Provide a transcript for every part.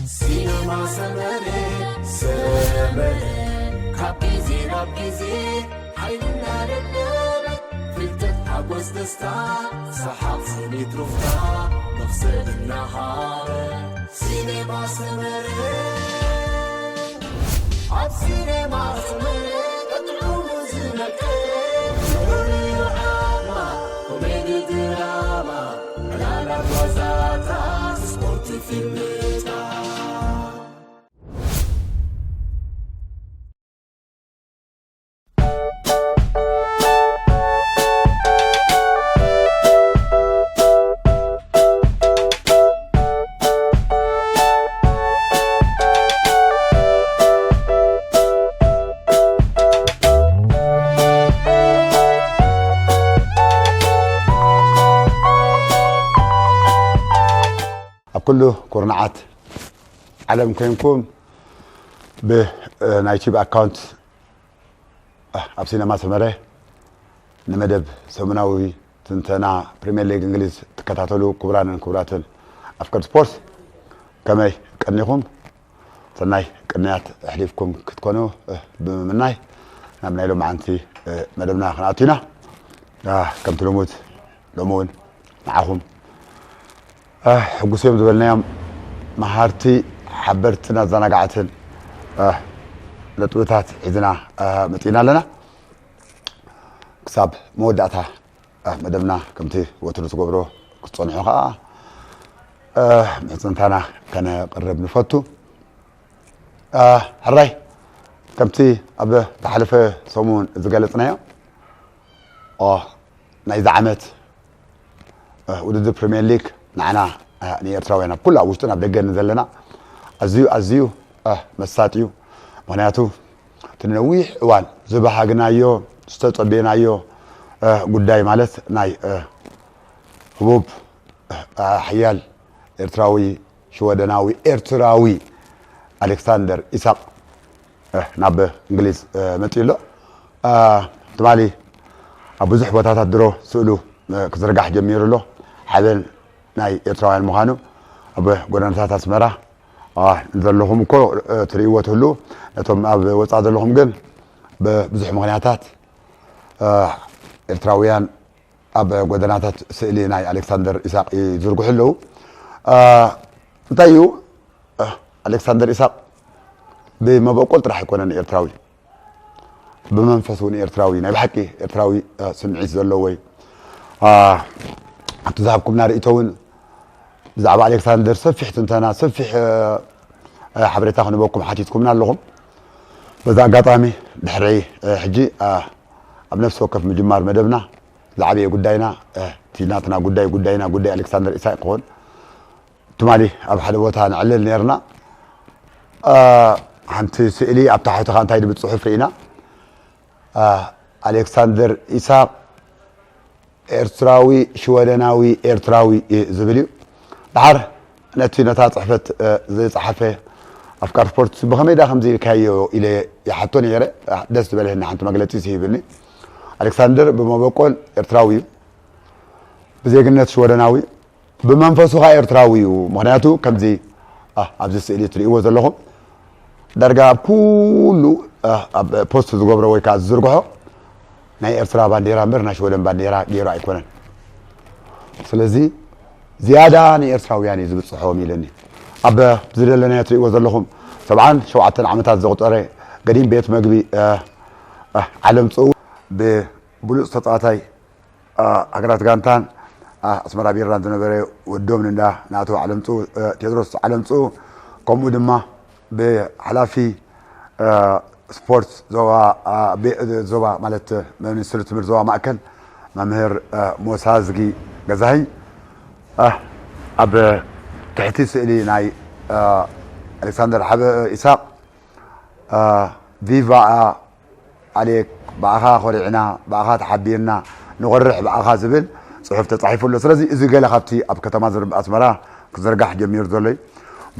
ሲነማ ሰመረ፣ ሰመረ፣ ካብ ግዜ ናብ ግዜ ሓይልና ደደበ፣ ፍልጠት ሓጎስ ደስታ፣ ሰሓቕ ስኒት ሩፍታ፣ መኽሰብ እናሃበ። ሲነማ ሰመረ፣ ኣብ ሲነማ ሰመረ፣ ጥዑሙ ዝመቀረ፣ ፍቕሪ ዓማ፣ ኮሜዲ ድራማ፣ ዕላላት ዋዛታት፣ ስፖርት ፊልምታት። ኣብ ኩሉ ኩርናዓት ዓለም ኮይንኩም ብ-፣ እ፣ ናይ ዩቲዩብ ኣካውንት፣ እ፣ ኣብ ሲነማ ሰመረ ንመደብ ሰሙናዊ ትንተና ፕሪምየር ሊግ እንግሊዝ ትከታተሉ ክቡራንን ክቡራትን ኣፍቀርቲ ስፖርት፣ ከመይ ቀኒኹም? ሰናይ ቅንያት ኣሕሊፍኩም ክትኮኑ፣ እ፣ ብምምናይ ናብ ናይ ሎማዓንቲ፣ እ፣ መደብና ክንኣቱ ኢና። እ፣ ከምቲ ልሙድ ሎሚ እውን ንዓኹም፣ እ፣ ሕጉስ እዮም ዝበልናዮም መሃርቲ፣ ሓበርትን ኣዘናጋዕትን፣ እ፣ ነጥብታት ሒዝና፣ እ፣ መፂና ኣለና። ክሳብ መወዳእታ፣ እ፣ መደብና ከምቲ ወትሩ ትገብሮ ክትፀንሑ ከዓ፣ እ፣ ምሕፅንታና ከነቕርብ ንፈቱ። እ፣ ሕራይ፣ ከምቲ ኣብ ዝሓለፈ ሰሙን ዝገለፅናዮ፣ ኦ፣ ናይዚ ዓመት፣ እ፣ ውድድር ፕሪምየር ሊግ ንዓና፣ እ፣ ንኤርትራውያን ኣብ ኩሉ ኣብ ውሽጥን ኣብ ደገን ዘለና ኣዝዩ፣ ኣዝዩ፣ እ፣ መሳጢ እዩ። ምኽንያቱ እቲ ንነዊሕ እዋን ዝበሃግናዮ፣ ዝተጸበየናዮ፣ እ፣ ጉዳይ ማለት ናይ፣ እ፣ ህቡብ፣ እ፣ ሓያል ኤርትራዊ፣ ሽወደናዊ፣ ኤርትራዊ ኣሌክሳንደር ኢሳቕ፣ እ፣ ናብ እንግሊዝ፣ እ፣ መጺኡ ኣሎ። እ፣ ትማሊ ኣብ ብዙሕ ቦታታት ድሮ ስእሉ፣ እ፣ ክዝርጋሕ ጀሚሩ ኣሎ። ሓበን ናይ ኤርትራውያን ምዃኑ ኣብ ጎደናታት ኣስመራ፣ እ፣ ዘለኹም እኮ፣ እ፣ ትርእይዎ ትህሉ። ነቶም ኣብ ወጻኢ ዘለኹም ግን ብብዙሕ ምኽንያታት፣ እ፣ ኤርትራውያን ኣብ ጎደናታት ስእሊ ናይ ኣሌክሳንደር ኢሳቕ ይዝርግሑ ኣለዉ። እ፣ እንታይ እዩ? እ፣ ኣሌክሳንደር ኢሳቕ ብመበቆል ጥራሕ ኣይኮነን ኤርትራዊ። ብመንፈስ እውን ኤርትራዊ፣ ናይ ብሓቂ ኤርትራዊ፣ እ፣ ስምዒት ዘለዎ እዩ። እ፣ ኣብቲ ዝሃብኩምና ርእይቶ እውን ብዛዕባ ኣሌክሳንደር ሰፊሕ ትንተና፣ ሰፊሕ፣ እ፣ እ፣ ሓበሬታ ክንበኩም ሓቲትኩምና ኣለኹም። በዚ ኣጋጣሚ ድሕረይ፣ እ፣ ሕጂ፣ እ፣ ኣብ ነፍሲ ወከፍ ምጅማር መደብና ዝዓበየ ጉዳይና፣ እ፣ እቲ ናትና ጉዳይ፣ ጉዳይና ጉዳይ ኣሌክሳንደር ኢሳቅ ክኾን ትማሊ ኣብ ሓደ ቦታ ንዕልል ነርና። እ፣ ሓንቲ ስእሊ ኣብ ታሕቲ ከኣ እንታይ ድብል ጽሑፍ ርኢና። እ፣ ኣሌክሳንደር ኢሳቅ ኤርትራዊ ሽወደናዊ ኤርትራዊ ዝብል እዩ። ደሓር ነቲ ነታ ጽሕፈት፣ እ፣ ዝጸሓፈ ኣፍቃር ስፖርት ብኸመይ ዳ ከምዚ ኢልካዮ ኢለ ይሓቶ ነይረ። ደስ ዝበለኒ ሓንቲ መግለጺ ሲ ሂብኒ። ኣሌክሳንደር ብመበቆል ኤርትራዊ እዩ። ብዜግነት ሽወደናዊ፣ ብመንፈሱ ኸኣ ኤርትራዊ እዩ። ምኽንያቱ ከምዚ፣ ኣ፣ ኣብዚ ስእሊ እትርእይዎ ዘለኹም ዳርጋ ኣብ ኩሉ፣ ኣ፣ ኣብ ፖስት ዝገብሮ ወይ ከኣ ዝዝርግሖ ናይ ኤርትራ ባንዴራ እምበር ናይ ሽወደን ባንዴራ ገይሩ ኣይኮነን። ስለዚ ዝያዳ ንኤርትራውያን እዩ ዝብጽሖም ኢለኒ። ኣብ ዝደለናዮ ትርእይዎ ዘለኹም ሰብዓን ሸውዓተን ዓመታት ዘቑጸረ ገዲም ቤት መግቢ፣ እ፣ እ፣ ዓለም ጽኡ ብብሉጽ ተጻዋታይ፣ እ፣ ሃገራት ጋንታን፣ እ፣ ኣስመራ ቢራን ዝነበረ ወዶም ንዳ ናቶ ዓለም ጽኡ፣ እ፣ ቴድሮስ ዓለም ጽኡ፣ ከምኡ ድማ ብሓላፊ፣ እ፣ ስፖርት ዞባ፣ እ፣ ቤ-፣ ዞባ ማለት ሚኒስትሪ ትምህርቲ ዞባ ማእከል መምህር፣ እ፣ ሞሳዝጊ ገዛኸኝ፣ እ፣ ኣብ ትሕቲ ስእሊ ናይ፣ እ፣ ኣሌክሳንደር ሓበ ኢሳቕ፣ እ፣ ቪቫ ኣሌክ፣ ብኣኻ ኮሪዕና፣ ብኣኻ ተሓቢርና፣ ንኾርሕ ብኣኻ ዝብል ጽሑፍ ተጻሒፉ ኣሎ። ስለዚ እዚ ገለ ካብቲ ኣብ ከተማ ዝር-፣ ኣስመራ ክዝርጋሕ ጀሚሩ ዘሎ እዩ።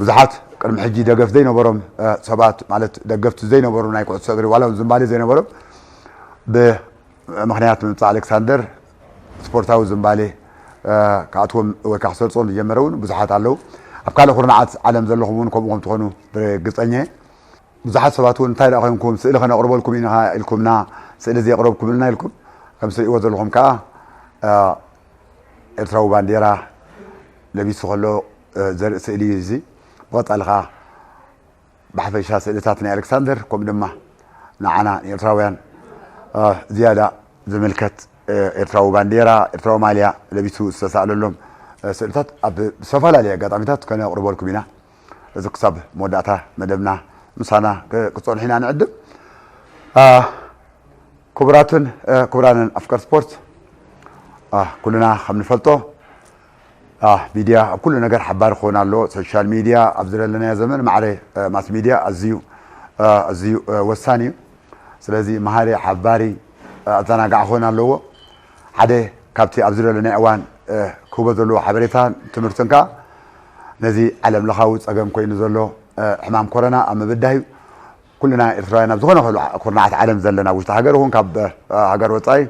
ብዙሓት ቅድሚ ሕጂ ደገፍ ዘይነበሮም፣ እ፣ ሰባት፣ ማለት ደገፍቲ ዘይነበሩ ናይ ኩዕሶ እግሪ፣ ዋላ እውን ዝንባሌ ዘይነበሮም፣ ብምኽንያት ምምጻእ ኣሌክሳንደር ስፖርታዊ ዝንባሌ፣ እ፣ ክኣትዎም ወይ ከዓ ክሰርጾም ዝጀመረ እውን ብዙሓት ኣለዉ። ኣብ ካልእ ኩርናዓት ዓለም ዘለኹም እውን ከምኡ ከም ትኾኑ ብርግጸኛ እየ። ብዙሓት ሰባት እውን እንታይ ደኣ ኮንኩም ስእሊ ከነቕርበልኩም ኢና ኢልኩምና፣ ስእሊ ዘየቕረብኩምልና ኢልኩም። ከም ትርእይዎ ዘለኹም ከኣ፣ እ፣ ኤርትራዊ ባንዴራ ለቢሱ ከሎ፣ እ፣ ዘርኢ ስእሊ እዩ እዚ። ብቐጻሊ ከኣ ብሓፈሻ ስእልታት ናይ ኣሌክሳንደር፣ ከምኡ ድማ ንዓና ንኤርትራውያን፣ እ፣ ዝያዳ ዝምልከት፣ እ፣ ኤርትራዊ ባንዴራ፣ ኤርትራዊ ማልያ ለቢሱ ዝተሳእለሎም፣ እ፣ ስእልታት ኣብ ዝተፈላለየ ኣጋጣሚታት ከነቕርበልኩም ኢና። እዚ ክሳብ መወዳእታ መደብና ምሳና ክ-፣ ክትጸንሑ ኢና ንዕድም። እ፣ ክቡራትን፣ እ፣ ክቡራንን ኣፍቀር ስፖርት፣ እ፣ ኩልና ከም ንፈልጦ፣ እ፣ ሚድያ ኣብ ኩሉ ነገር ሓባሪ ክኸውን ኣለዎ። ሶሻል ሚድያ ኣብዚ ዘለናዮ ዘመን ማዕረ፣ እ፣ ማስ ሚድያ ኣዝዩ፣ እ፣ ኣዝዩ፣ እ፣ ወሳኒ እዩ። ስለዚ መሃሪ፣ ሓባሪ፣ እ፣ ኣዘናጋዒ ክኸውን ኣለዎ። ሓደ ካብቲ ኣብዚ ዘለናዮ እዋን፣ እ፣ ክህቦ ዘለዎ ሓበሬታን ትምህርትን ከኣ ነዚ ዓለም ለኻዊ ጸገም ኮይኑ ዘሎ፣ እ፣ ሕማም ኮሮና ኣብ ምብዳህ እዩ። ኩልና ኤርትራውያን ኣብ ዝኾነ ክሉ ኩርናዓት ዓለም ዘለና፣ ውሽጢ ሃገር ይኹን ካብ፣ እ፣ ሃገር ወጻኢ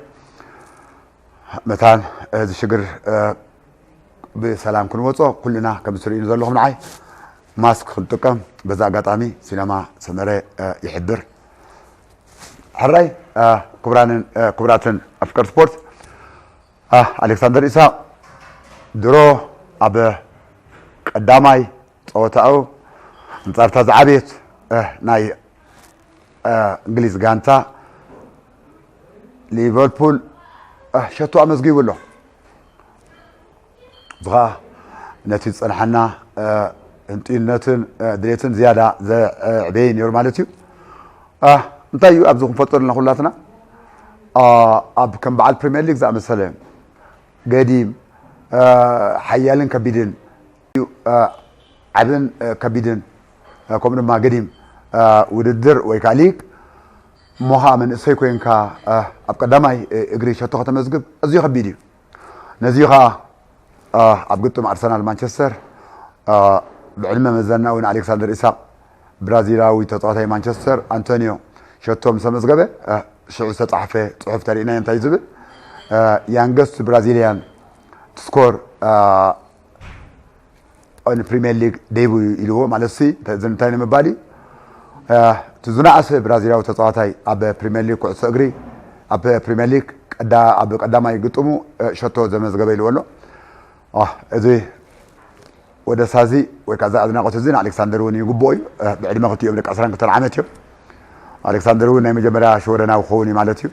መታን፣ እ፣ እዚ ሽግር፣ እ፣ ብሰላም ክንወጾ ኩልና ከም ትርእዩ ዘለኹም ንዓይ ማስክ ክንጥቀም በዛ ኣጋጣሚ ሲነማ ሰመረ፣ እ፣ ይሕብር። ሕራይ፣ እ፣ ክቡራንን፣ እ፣ ክቡራትን ኣፍቀር ስፖርት፣ እ፣ ኣሌክሳንደር ኢሳቕ ድሮ ኣብ ቀዳማይ ጸወታኡ ኣንጻርታ ዝዓበየት፣ እ፣ ናይ፣ እ፣ እንግሊዝ ጋንታ ሊቨርፑል፣ እ፣ ሸቶ ኣመዝጊቡ ኣሎ። እዚ ኸኣ ነቲ ዝጸንሓና፣ እ፣ ህንጥዩነትን፣ እ፣ ድሌትን ዝያዳ ዘዕበየ ነይሩ ማለት እዩ። እ፣ እንታይ እዩ ኣብዚ ክንፈልጦ ዘለና ኩላትና? እ፣ ኣብ ከም በዓል ፕሪምየር ሊግ ዝኣመሰለ ገዲም፣ እ፣ ሓያልን ከቢድን እዩ፣ እ፣ ዓብን፣ እ፣ ከቢድን፣ እ፣ ከምኡ ድማ ገዲም፣ እ፣ ውድድር ወይ ከዓ ሊግ እሞ ኸዓ መንእሰይ ኮይንካ፣ እ፣ ኣብ ቀዳማይ፣ እ፣ እግሪ ሸቶ ከተመዝግብ ኣዝዩ ከቢድ እዩ። ነዚ ኸዓ፣ እ፣ ኣብ ግጥም ኣርሰናል ማንቸስተር፣ እ፣ ብዕድመ መዘና እውን ኣሌክሳንደር ኢሳቅ ብራዚላዊ ተጻዋታይ ማንቸስተር ኣንቶኒዮ ሸቶ ምስ ኣመዝገበ፣ እ፣ ሽዑ ዝተጻሕፈ ጽሑፍ ተሪእናዮ እንታይ ዝብል፣ እ፣ youngest Brazilian to score፣ እ፣ on Premier League debut ኢልዎ ማለት ሲ፣ እዚ እንታይ ንምባል እዩ? እ፣ እቲ ዝነኣሰ ብራዚላዊ ተጻዋታይ ኣብ ፕሪምየር ሊግ ኩዕሶ እግሪ፣ ኣብ ፕሪምየር ሊግ ቀዳ-፣ ኣብ ቀዳማይ ግጥሙ፣ እ፣ ሸቶ ዘመዝገበ ኢልዎ ኣሎ። እ፣ እዚ ወደሳ እዚ ወይ ከዓ እዚ ኣድናቖት እዚ ንኣሌክሳንደር እውን ይግብኦ እዩ። እ፣ ብዕድመ ክልቲኦም ደቂ ዕስራን ክልተን ዓመት እዮም። ኣሌክሳንደር እውን ናይ መጀመርያ ሽወደናዊ ክኸውን እዩ ማለት እዩ።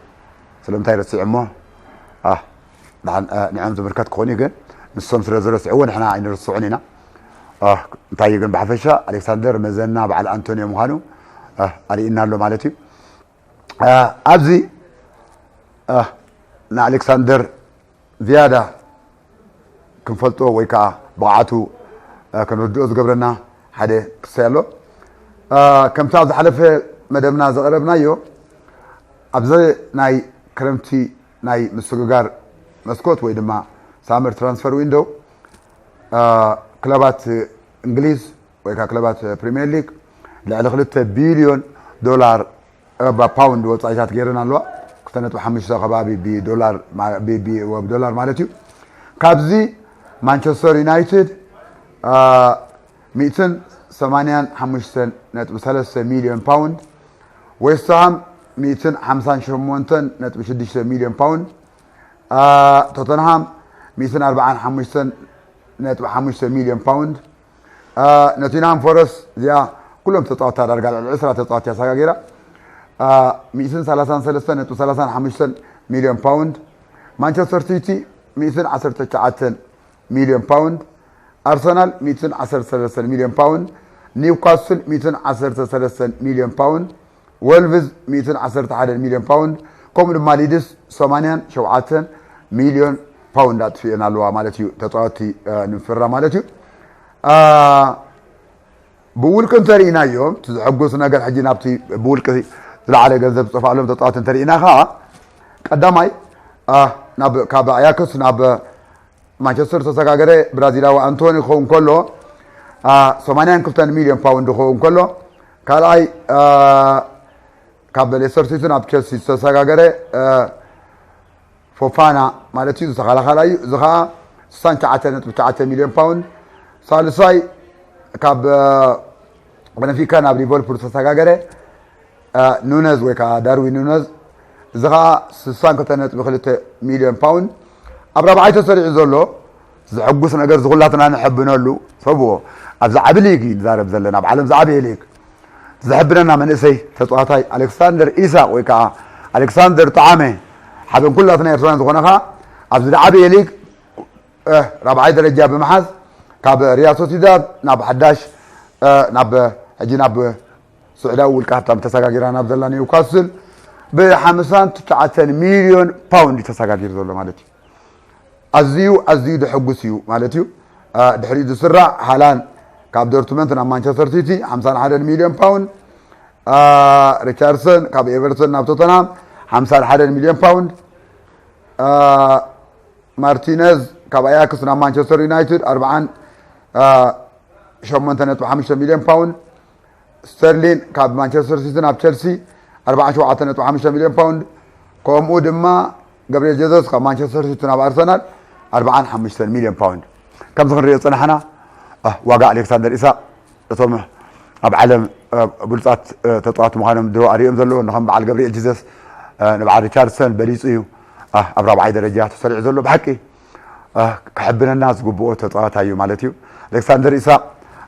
ስለምንታይ ረሲዑ እሞ፣ እ፣ ደሓን፣ እ፣ ንዕኦም ዝምልከት ክኾን እዩ፣ ግን ንሶም ስለ ዝረስዕዎ ንሕና ኣይንርስዑን ኢና። እ፣ እንታይ እዩ ግን ብሓፈሻ ኣሌክሳንደር መዘና በዓል ኣንቶኒዮ ምዃኑ፣ እ፣ ኣርእዩና ኣሎ ማለት እዩ። እ፣ ኣብዚ፣ እ፣ ንኣሌክሳንደር ዝያዳ ክንፈልጦ ወይ ከዓ ብቕዓቱ፣ እ፣ ክንርድኦ ዝገብረና ሓደ ክስተይ ኣሎ። እ፣ ከምቲ ኣብ ዝሓለፈ መደብና ዘቕረብናዮ፣ ኣብዚ ናይ ክረምቲ ናይ ምስግጋር መስኮት ወይ ድማ ሳመር ትራንስፈር ዊንዶው፣ እ፣ ክለባት እንግሊዝ ወይ ከዓ ክለባት ፕሪምየር ሊግ ልዕሊ ክልተ ቢልዮን ዶላር፣ እ፣ ባ-፣ ፓውንድ ወጻኢታት ገይረን ኣለዋ። ክልተ ነጥቢ ሓሙሽተ ከባቢ ብዶላር ማ-፣ ብ-፣ ብ-፣ ወብ ዶላር ማለት እዩ። ካብዚ ማንቸስተር ዩናይትድ፣ እ፣ ሚእትን ሰማንያን ሓሙሽተን ነጥቢ ሰለስተ ሚልዮን ፓውንድ፣ ዌስትሃም ሚእትን ሓምሳን ሸሞንተን ነጥቢ ሽዱሽተ ሚልዮን ፓውንድ፣ እ፣ ቶተንሃም ሚእትን ኣርባዓን ሓሙሽተን ነጥቢ ሓሙሽተ ሚልዮን ፓውንድ፣ እ፣ ኖቲንግሃም ፎረስት እዚኣ ኩሎም ተጻወትታ ዳርጋ ልዕሊ ዕስራ ተጻወትቲ ኣሰጋጊራ፣ እ፣ ሚእትን ሰላሳን ሰለስተን ነጥቢ ሰላሳን ሓሙሽተን ሚልዮን ፓውንድ፣ ማንቸስተር ሲቲ ሚእትን ዓሰርተ ትሽዓተን ሚልዮን ፓውንድ፣ ኣርሰናል ሚእትን ዓሰርተ ሰለስተን ሚልዮን ፓውንድ፣ ኒውካስል ሚእትን ዓሰርተ ሰለስተን ሚልዮን ፓውንድ፣ ወልቭዝ ሚእትን ዓሰርተ ሓደን ሚልዮን ፓውንድ፣ ከምኡ ድማ ሊድስ ሰማንያን ሸውዓተን ሚልዮን ፓውንድ ኣጥፊኤን ኣለዋ ማለት እዩ። ተጻወትቲ፣ እ፣ ንምፍራም ማለት እዩ። እ፣ ብውልቂ እንተርኢናዮም፣ እቲ ዘሐጉስ ነገር ሕጂ ናብቲ ብውልቂ ዝለዓለ ገንዘብ ዝጠፍኣሎም ተጻወትቲ እንተርኢና ኸዓ፣ ቀዳማይ፣ እ፣ ናብ፣ ካብ ኣያክስ ናብ ማንቸስተር ዝተሰጋገረ ብራዚላዊ ኣንቶኒ ክኸውን ከሎ፣ እ፣ ሰማንያን ክልተን ሚልዮን ፓውንድ ክኸውን ከሎ፣ ካልኣይ፣ እ፣ ካብ ሌስተር ሲቲ ናብ ቸልሲ ዝተሰጋገረ፣ እ፣ ፎፋና ማለት እዩ፣ ዝተኸላኸላ እዩ። እዚ ኸዓ ስሳን ትሽዓተን ነጥቢ ትሽዓተ ሚልዮን ፓውንድ። ሳልሳይ፣ ካብ በነፊካ ናብ ሊቨርፑል ዝተሰጋገረ ኑነዝ ወይ ከዓ ዳርዊን ኑነዝ፣ እዚ ከዓ ስሳን ክልተ ነጥቢ ክልተ ሚልዮን ፓውንድ ኣብ ራብዓይ ተሰሪዑ ዘሎ ዘሐጉስ ነገር ዝኩላትና ንሕብነሉ። ሰብዎ ኣብዚ ዓቢ ሊግ እዩ ንዛረብ ዘለና፣ ኣብ ዓለም ዝዓበየ ሊግ። ዘሕብነና መንእሰይ ተፃዋታይ ኣሌክሳንደር ኢሳቅ ወይ ከዓ ኣሌክሳንደር ጠዓመ፣ ሓበን ኩላትና ኤርትራውያን ዝኾነኻ ኣብዚ ዝዓበየ ሊግ ራብዓይ ደረጃ ብምሓዝ ካብ ሪያል ሶሲዳድ ናብ ሓዳሽ ናብ ሕጂ ናብ ስዑዳዊ ውልቀ ሃብታም ተሰጋጊራ ናብ ዘላ ኒውካስል ብሓምሳን ትሽዓተን ሚልዮን ፓውንድ ተሰጋጊሩ ዘሎ ማለት እዩ። ኣዝዩ ኣዝዩ ድሕጉስ እዩ ማለት እዩ። ድሕሪኡ ዝስራዕ ሃላንድ ካብ ዶርትመንት ናብ ማንቸስተር ሲቲ ሓምሳን ሓደን ሚልዮን ፓውንድ፣ ሪቻርድሰን ካብ ኤቨርተን ናብ ቶተንሃም ሓምሳን ሓደን ሚልዮን ፓውንድ፣ ማርቲነዝ ካብ ኣያክስ ናብ ማንቸስተር ዩናይትድ ኣርብዓን ሸሞንተ ነጥቢ ሓሙሽተ ሚልዮን ፓውንድ፣ ስተርሊን ካብ ማንቸስተር ሲቲ ናብ ቸልሲ ኣርብዓን ሸውዓተን ነጥቢ ሓሙሽተ ሚልዮን ፓውንድ፣ ከምኡ ድማ ገብርኤል ጀዘስ ካብ ማንቸስተር ሲቲ ናብ ኣርሰናል ኣርብዓን ሓሙሽተን ሚልዮን ፓውንድ። ከምዚ ክንሪኦ ዝጸናሕና ዋጋ ኣሌክሳንደር ኢሳቅ እቶም ኣብ ዓለም ብሉጻት ተጻዋቲ ምዃኖም ድሮ ኣርእዮም ዘለዉ ንኸም በዓል ገብርኤል ጂዘስ ንበዓል ሪቻርድሰን በሊጹ እዩ ኣብ ራብዓይ ደረጃ ተሰሪዑ ዘሎ። ብሓቂ ክሕብነና ዝግብኦ ተጻዋታይ እዩ ማለት እዩ። ኣሌክሳንደር ኢሳቅ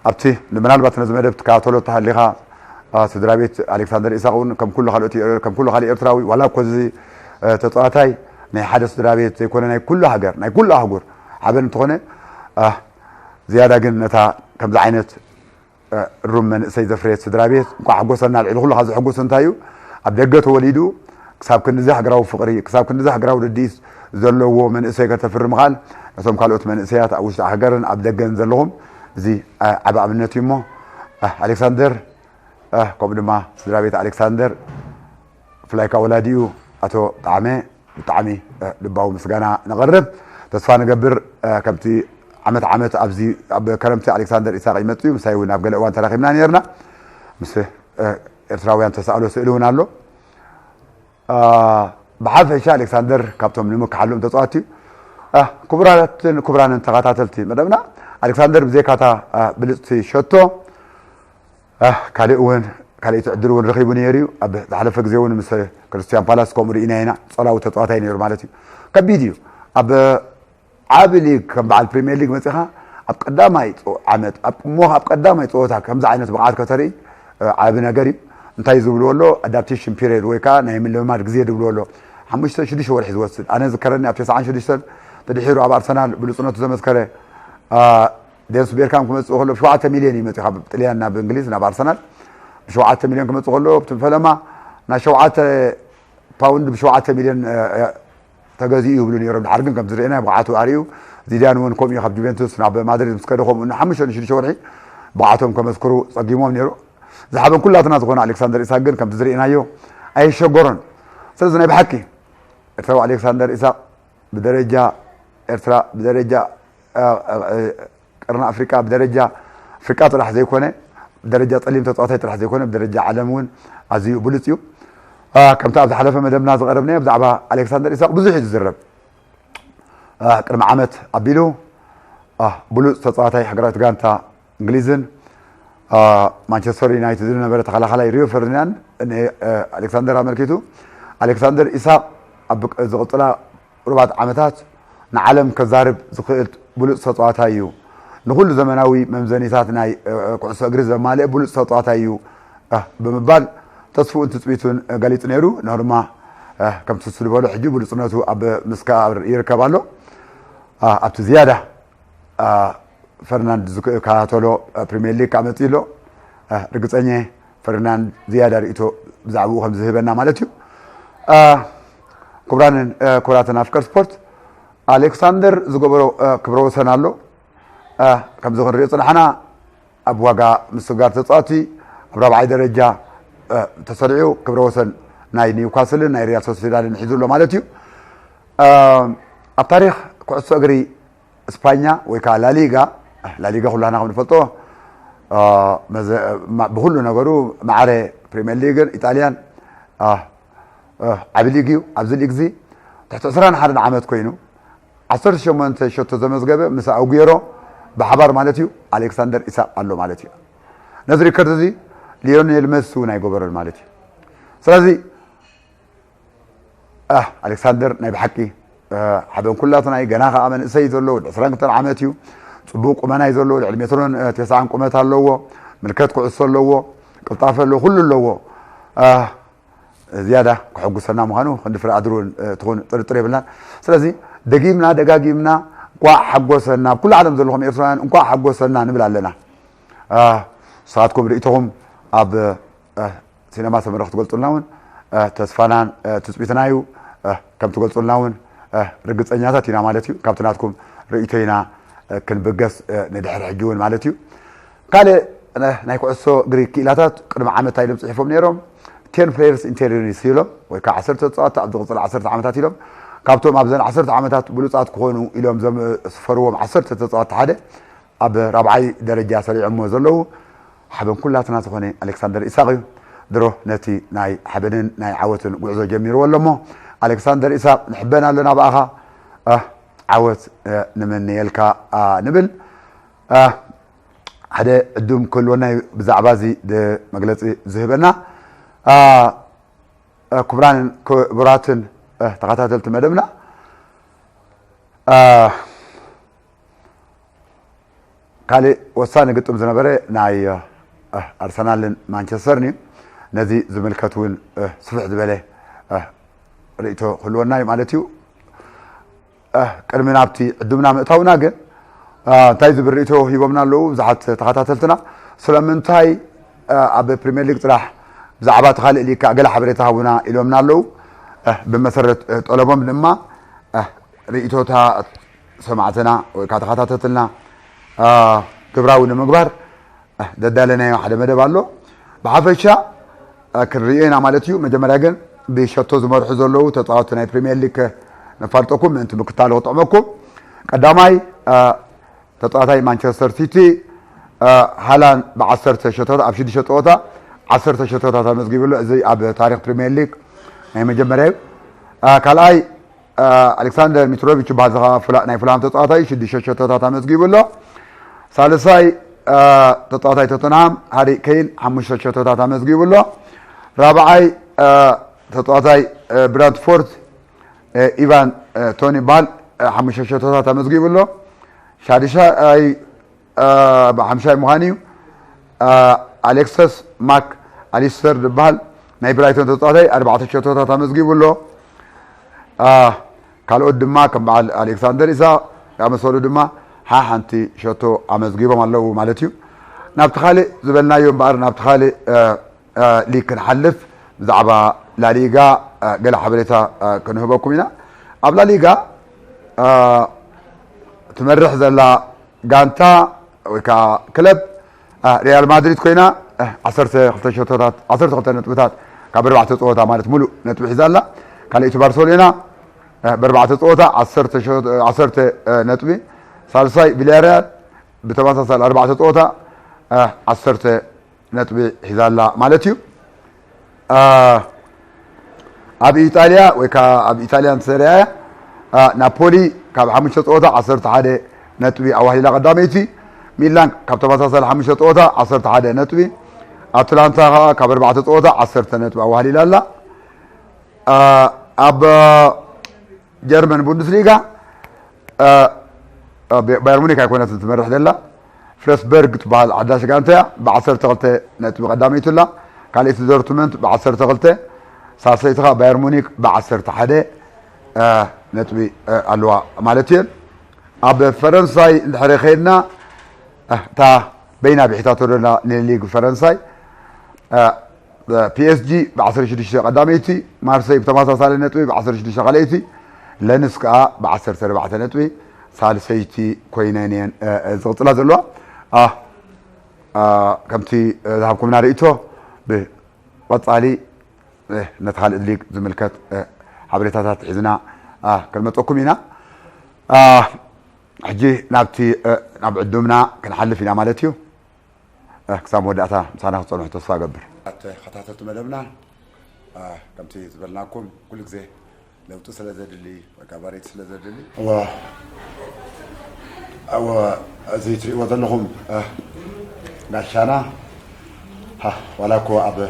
ኣብቲ ምናልባት ነዚ መደብ ትከታተሎ ተሃሊኻ ስድራ ቤት ኣሌክሳንደር ኢሳቅ እውን ከም ኩሉ ካልኦት ከም ኩሉ ካልእ ኤርትራዊ ዋላ እኮ እዚ ተጻዋታይ ናይ ሓደ ስድራ ቤት ዘይኮነ ናይ ኩሉ ሃገር ናይ ኩሉ ኣህጉር ሓበን እንተኾነ ዝያዳ ግን ነታ ከምዚ ዓይነት ሩም መንእሰይ ዘፍረየት ስድራ ቤት እንኳዕ ሓጎሰና። ልዕሊ ኩሉ ካብ ዘሐጉስ እንታይ እዩ? ኣብ ደገ ተወሊዱ ክሳብ ክንድዚ ሃገራዊ ፍቕሪ ክሳብ ክንድዚ ሃገራዊ ርድኢት ዘለዎ መንእሰይ ከተፍሪ ምኻል ነቶም ካልኦት መንእሰያት ኣብ ውሽጢ ሃገርን ኣብ ደገን ዘለኹም እዚ ዓቢ ኣብነት እዩ እሞ ኣሌክሳንደር ከምኡ ድማ ስድራ ቤት ኣሌክሳንደር ብፍላይ ከዓ ወላዲኡ ኣቶ ጣዕመ ብጣዕሚ ልባዊ ምስጋና ነቕርብ። ተስፋ ንገብር ከምቲ ዓመት ዓመት ኣብዚ ኣብ ከረምቲ ኣሌክሳንደር ኢሳቅ ይመጽእ እዩ። ምሳይ እውን ኣብ ገለ እዋን ተራኺብና ነርና። ምስ ኤርትራውያን ተሳእሎ ስእሊ እውን ኣሎ። ብሓፈሻ ኣሌክሳንደር ካብቶም ንምክሓሎም ተጻዋቲ እዩ። ክቡራትን ክቡራንን ተኸታተልቲ መደብና ኣሌክሳንደር ብዘይካታ ብልጽቲ ሸቶ ካልእ እውን ካልእ ዕድል እውን ረኺቡ ነይሩ እዩ። ኣብ ዝሓለፈ ግዜ እውን ምስ ክርስቲያን ፓላስ ከምኡ ርኢና ኢና። ጸላዊ ተጻዋታይ ነይሩ ማለት እዩ። ከቢድ እዩ። ኣብ ዓቢ ሊግ ከም በዓል ፕሪሚየር ሊግ መጺኻ ኣብ ቀዳማይ ዓመት እሞ ኣብ ቀዳማይ ጸወታ ከምዚ ዓይነት ብቕዓት ከተርኢ ዓቢ ነገር እዩ። እንታይ ዝብልዎ ኣሎ ኣዳፕቴሽን ፒሪየድ ወይ ከዓ ናይ ምልምማድ ግዜ ዝብልዎ ኣሎ ሓሙሽተ ሽዱሽተ ወርሒ ዝወስድ። ኣነ ዝከረኒ ኣብ ተስዓን ሽዱሽተን ተድሒሩ ኣብ ኣርሰናል ብሉጽነቱ ዘመስከረ ዴንስ ቤርካም ክመጽእ ከሎ ብሸውዓተ ሚልዮን እዩ መጺኡ ካብ ጥልያን ናብ እንግሊዝ ናብ ኣርሰናል ብሸውዓተ ሚልዮን ክመጽእ ከሎ ኣብቲ ፈለማ ናይ ሸውዓተ ፓውንድ ብሸውዓተ ሚልዮን ተገዚኡ ይብሉ ነይሮም። ድሓር ግን ከምቲ ዝርኤና ብቕዓቱ ኣርእዩ። ዚዳን እውን ከምኡ ካብ ጁቬንቱስ ናብ ማድሪድ ምስ ከደ ከምኡ ሓሙሽተ ንሽዱሽተ ወርሒ ብቕዓቶም ከመስክሩ ጸጊሞም ነይሩ። ዝሓበን ኩላትና ዝኾነ ኣሌክሳንደር ኢሳቅ ግን ከምቲ ዝርኤናዮ ኣይሸገሮን። ስለዚ ናይ ብሓቂ ኤርትራዊ ኣሌክሳንደር ኢሳቅ ብደረጃ ኤርትራ ብደረጃ ቀርኒ ኣፍሪቃ ብደረጃ ኣፍሪቃ ጥራሕ ዘይኮነ ብደረጃ ጸሊም ተጻዋታይ ጥራሕ ዘይኮነ ብደረጃ ዓለም እውን ኣዝዩ ብሉጽ እዩ። ከምቲ ኣብ ዝሓለፈ መደብና ዝቐረብናዮ ብዛዕባ ኣሌክሳንደር ኢሳቅ ብዙሕ እዩ ዝዝረብ። ቅድሚ ዓመት ኣቢሉ ብሉጽ ተጻዋታይ ሃገራዊት ጋንታ እንግሊዝን ማንቸስተር ዩናይትድ ዝነበረ ተኸላኸላይ ሪዮ ፈርዲናንድ ኣሌክሳንደር ኣመልኪቱ ኣሌክሳንደር ኢሳቅ ኣብ ዝቕጽላ ሩባት ዓመታት ንዓለም ከዛርብ ዝኽእል ብሉጽ ተጻዋታይ እዩ። ንኹሉ ዘመናዊ መምዘኒታት ናይ ኩዕሶ እግሪ ዘማልአ ብሉጽ ተጻዋታይ እዩ ብምባል ተስፍኡን ትጽቢቱን ገሊጹ ነይሩ። ንድማ ከምቲ ንሱ ዝበሎ ሕጂ ብሉጽነቱ ኣብ ምስካር ይርከብ ኣሎ። ኣብቲ ዝያዳ ፈርናንድ ዝከታተሎ ፕሪምየር ሊግ ከዓ መፅኡ ኣሎ። ርግፀኛ ፈርናንድ ዝያዳ ርእቶ ብዛዕባኡ ከም ዝህበና ማለት እዩ። ክቡራንን ክቡራትን ኣፍቀር ስፖርት ኣሌክሳንደር ዝገበሮ ክብረ ወሰን ኣሎ። ከምዚ ክንሪኦ ፅናሕና ኣብ ዋጋ ምስግጋር ተፃወቲ ኣብ ራብዓይ ደረጃ ተሰሪዑ ክብረ ወሰን ናይ ኒውካስልን ናይ ሪያል ሶሲዳድን ሒዙ ኣሎ ማለት እዩ። ኣብ ታሪክ ኩዕሶ እግሪ እስፓኛ ወይ ከዓ ላሊጋ ላሊጋ ኩላና ከም ንፈልጦ ብኩሉ ነገሩ ማዕረ ፕሪምየር ሊግን ኢጣልያን ዓቢ ሊግ እዩ። ኣብዚ ሊግ እዚ ትሕቲ ዕስራን ሓደን ዓመት ኮይኑ ዓሰርተ ሸሞንተ ሸቶ ዘመዝገበ ምስ ኣጉየሮ ብሓባር ማለት እዩ ኣሌክሳንደር ኢሳቕ ኣሎ ማለት እዩ። ነዚ ሪከርድ እዚ ሊዮኔል መሲ እውን ኣይገበሮን ማለት እዩ። ስለዚ ኣሌክሳንደር ናይ ብሓቂ ሓበን ኩላትና እዩ። ገና ከዓ መንእሰይ ዘሎ ወዲ ዕስራን ክልተን ዓመት እዩ። ፅቡቅ ቁመና እዩ ዘለዎ። ልዕሊ ሜትሮን ተስዓን ቁመት ኣለዎ። ምልከት ኩዕሶ ኣለዎ። ቅልጣፈ ኣለዎ። ኩሉ ኣለዎ። ዝያዳ ክሕጉሰና ምዃኑ ክንዲ ፍረ ኣድር እውን ትኹን ጥርጥር የብልናን። ስለዚ ደጊምና ደጋጊምና እንኳዕ ሓጎሰና። ኣብ ኩሉ ዓለም ዘለኹም ኤርትራውያን እንኳዕ ሓጎሰና ንብል ኣለና። ንስኻትኩም ርእይቶኹም ኣብ ሲነማ ሰመረ ክትገልጹልና እውን ተስፋናን ትጽቢትና እዩ። ከም ትገልጹልና እውን ርግጸኛታት ኢና ማለት እዩ። ካብቲ ናትኩም ርእይቶ ኢና ክንብገስ ንድሕር ሕጂ እውን ማለት እዩ። ካልእ ናይ ኩዕሶ እግሪ ክኢላታት ቅድሚ ዓመት እንታይ ኢሎም ጽሒፎም ነይሮም? ቴን ፕሌየርስ ኢንቴሪኒስ ኢሎም ወይ ከዓ ዓሰርተ ተጻወትቲ ኣብ ዝቕጽል ዓሰርተ ዓመታት ኢሎም። ካብቶም ኣብዘን ዓሰርተ ዓመታት ብሉጻት ክኾኑ ኢሎም ዘስፈርዎም ዓሰርተ ተጻወትቲ ሓደ ኣብ ራብዓይ ደረጃ ሰሪዖሞ ዘለዉ ሓበን ኩላትና ዝኾነ ኣሌክሳንደር ኢሳቕ እዩ። ድሮ ነቲ ናይ ሓበንን ናይ ዓወትን ጉዕዞ ጀሚርዎ ኣሎ እሞ ኣሌክሳንደር ኢሳቕ ንሕበን ኣለና ብኣኻ። ዓወት ንምንየልካ ንብል። ሓደ ዕዱም ክህልወና እዩ ብዛዕባ እዚ መግለፂ ዝህበና። ክቡራን ክቡራትን ተኸታተልቲ መደብና፣ ካልእ ወሳኒ ግጥም ዝነበረ ናይ ኣርሰናልን ማንቸስተርን እዩ። ነዚ ዝምልከት እውን ስፍሕ ዝበለ ርእይቶ ክህልወና እዩ ማለት እዩ። ቅድሚ ናብቲ ዕዱምና ምእታውና ግን እንታይ ዝብል ርእይቶ ሂቦምና ኣለዉ ብዙሓት ተኸታተልትና? ስለምንታይ ኣብ ፕሪምየር ሊግ ጥራሕ ብዛዕባ እቲ ካልእ ሊግ ከዓ ገለ ሓበሬታ ሃቡና ኢሎምና ኣለዉ። ብመሰረት ጠለቦም ድማ ርእይቶታት ሰማዕትና ወይ ከዓ ተኸታተልትና ግብራዊ ንምግባር ዘዳለናዮ ሓደ መደብ ኣሎ። ብሓፈሻ ክንርእዮ ኢና ማለት እዩ። መጀመርያ ግን ብሸቶ ዝመርሑ ዘለዉ ተፃወትቲ ናይ ፕሪምየር ሊግ ነፋልጠኩም ምእንቲ ምክታሉ ክጥዕመኩም። ቀዳማይ ተፃዋታይ ማንቸስተር ሲቲ ሃላንድ ብዓሰርተ ሸቶታት ኣብ ሽዱሽተ ፀወታ ዓሰርተ ሸቶታት ኣመዝጊቡ ኣሎ። እዚ ኣብ ታሪክ ፕሪምየር ሊግ ናይ መጀመርያ እዩ። ካልኣይ ኣሌክሳንደር ሚትሮቪች ዝበሃል ዝኻ ናይ ፉላም ተፃዋታይ ሽዱሽተ ሸቶታት ኣመዝጊቡ ኣሎ። ሳልሳይ ተፃዋታይ ቶተንሃም ሃሪ ኬን ሓሙሽተ ሸቶታት ኣመዝጊቡ ኣሎ። ራብዓይ ተፃዋታይ ብራንትፎርድ ኢቫን ቶኒ ባል ሓሙሽተ ሸቶታት ኣመዝጊቡ ኣሎ። ሻድሻይ ብሓምሻይ ምዃን እዩ። ኣሌክሰስ ማክ ኣሊስተር ዝበሃል ናይ ብራይቶን ተፃዋታይ ኣርባዕተ ሸቶታት ኣመዝጊቡ ኣሎ። ካልኦት ድማ ከም በዓል ኣሌክሳንደር ኢሳቅ ዝኣመሰሉ ድማ ሓሓንቲ ሸቶ ኣመዝጊቦም ኣለዉ ማለት እዩ። ናብቲ ካልእ ዝበልናዮ እምበኣር ናብቲ ካልእ ሊግ ክንሓልፍ ብዛዕባ ላሊጋ ገለ ሓበሬታ ክንህበኩም ኢና። ኣብ ላሊጋ ትመርሕ ዘላ ጋንታ ወይ ከዓ ክለብ ሪያል ማድሪድ ኮይና ዓሰርተ ክልተ ሸቶታት ዓሰርተ ክልተ ነጥብታት ካብ ኣርባዕተ ፀወታ ማለት ሙሉእ ነጥቢ ሒዛ ኣላ። ካልኣይቲ ባርሰሎና ብኣርባዕተ ፀወታ ዓሰርተ ነጥቢ፣ ሳልሳይ ቪላሪያል ብተመሳሳሊ ኣርባዕተ ፀወታ ዓሰርተ ነጥቢ ሒዛ ኣላ ማለት እዩ። ኣብ ኢጣልያ ወይ ከዓ ኣብ ኢጣልያን ተሪኣያ ናፖሊ ካብ ሓሙሽተ ፀወታ ዓሰርተ ሓደ ነጥቢ ኣዋሂላ ቀዳመይቲ። ሚላን ካብ ተመሳሳሊ ሓሙሽተ ፀወታ ዓሰርተ ሓደ ነጥቢ። ኣትላንታ ከዓ ካብ ኣርባዕተ ፀወታ ዓሰርተ ነጥቢ ኣዋሂላ ኣላ። ኣብ ጀርመን ቡንደስሊጋ ባየር ሙኒክ ኣይኮነትን ትመርሕ ዘላ። ፍለስበርግ ትበሃል ሓዳሽ ጋንታ እያ። ብዓሰርተ ክልተ ነጥቢ ቀዳመይቲ ኣላ። ካልኣይቲ ዶርትመንት ብዓሰርተ ክልተ፣ ሳልሰይቲ ከዓ ባየር ሙኒክ ብዓሰርተ ሓደ ነጥቢ ኣለዋ ማለት እየን። ኣብ ፈረንሳይ እንድሕሪ ከይድና እታ በይና ብሒታቶ ደላ ንሊግ ፈረንሳይ ፒኤስጂ ብ16 ቀዳመይቲ፣ ማርሰይ ብተመሳሳሊ ነጥቢ ብ16 ካልኣይቲ፣ ለንስ ከዓ ብ14 ነጥቢ ሳልሰይቲ ኮይነን እየን ዝቕፅላ ዘለዋ። ከምቲ ዝሃብኩምና ርእይቶ ብቐፃሊ ነቲ ካልእ ሊግ ዝምልከት ሓበሬታታት ሒዝና ክንመፀኩም ኢና። ሕጂ ናብቲ ናብ ዕዱምና ክንሓልፍ ኢና ማለት እዩ። ክሳብ መወዳእታ ምሳና ክትፀንሑ ተስፋ እገብር። ተኸታተልቲ መደብና ከምቲ ዝበልናኩም ኩሉ ግዜ ለውጢ ስለ ዘድሊ ወይ ከዓ ቫሪቲ ስለ ዘድሊ እዋ እወ፣ እዚ ትሪእዎ ዘለኹም፣ እ፣ ጋሻና፣ ሃ፣ ዋላ እኮ ኣብ፣ እ፣